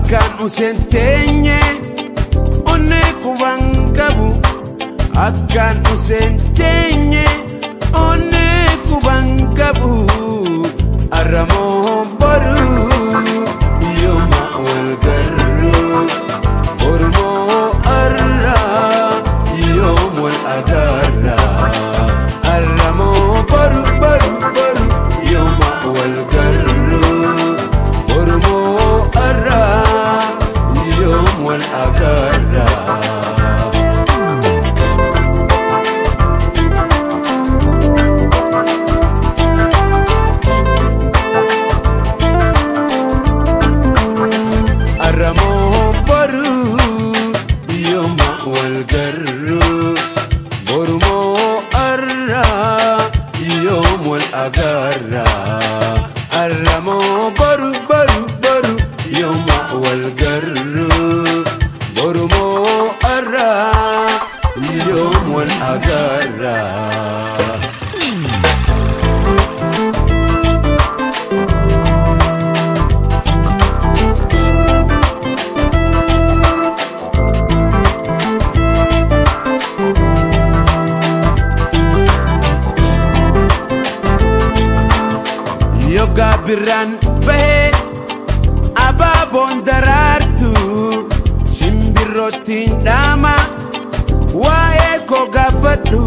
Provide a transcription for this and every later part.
Akkaan useen teenye onnee quban qabu. Akkaan useen teenye onnee quban qabu. Arramoo boru yooma wal garru. Oromoo arra yoom wal agarra. Arramoo boru boru boru yooma wal garru. Oromoo arra yoom wal agarra. Arramoo boru yooma wal garru. Oromoo arra yoom wal agarra. Arramoo boru boru boru yooma wal garru. Oromoo arra yoom wal agarra. Yoggaa birraan bahee abaaboon daraartu shimbirroottiin dhaama waa'ee koo gaafadhu.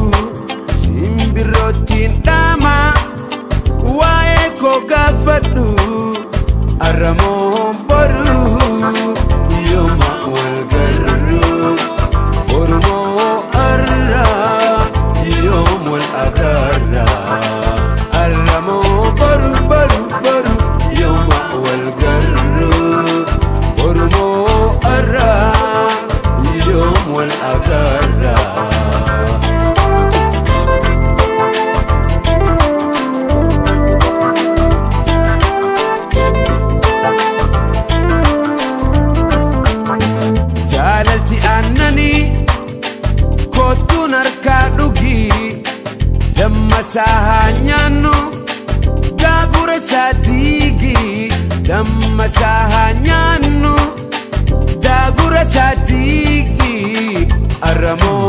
Shimbirroottiin dhaama waa'ee koo gaafadhu. Arramoo boru yooma wal garru. Oromoo arra yoom wal agarra. Arramoo boru boru boru yooma wal garru. Oromoo arra yoom wal agarra. Jaalalti aannanii kottuun harkaa dhugii. Dammasaa haa nyaannu gaagura isaa diigi. Dammasaa haa nyaannu gaagura isaa diigi. Arramoo.